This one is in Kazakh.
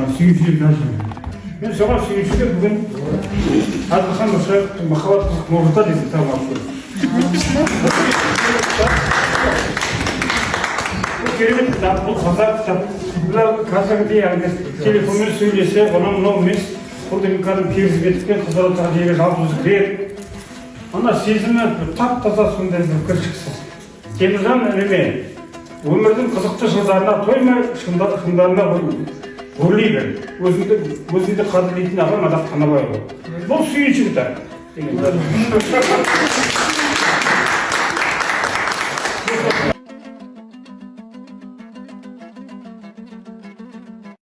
Маған сүйіншілеп жазып жіберген. Мен соған сүйіншілеп, бүгін Әзілхан Нұршайықовтың «Махаббат қызық мұржыта» деген кітабын алып келдім. Бұл керемет кітап, бұл таза кітап. Бұлар қазіргідей әлгі телефонмен сөйлесе, анау мынау емес. Бұл деген кәдімгі керзі қыздар отырған жерге жалғыз өзі кіреді. Ана сезімі тап таза, сондай бір кіршіксіз. Теміржан ініме, өмірдің қызықты жылдарына тоймай, шыңдарына өрлей бер. Өзіңді қадірлейтін ағаң Ардақ Танабайұлы. Бұл сүйінші кітап деген.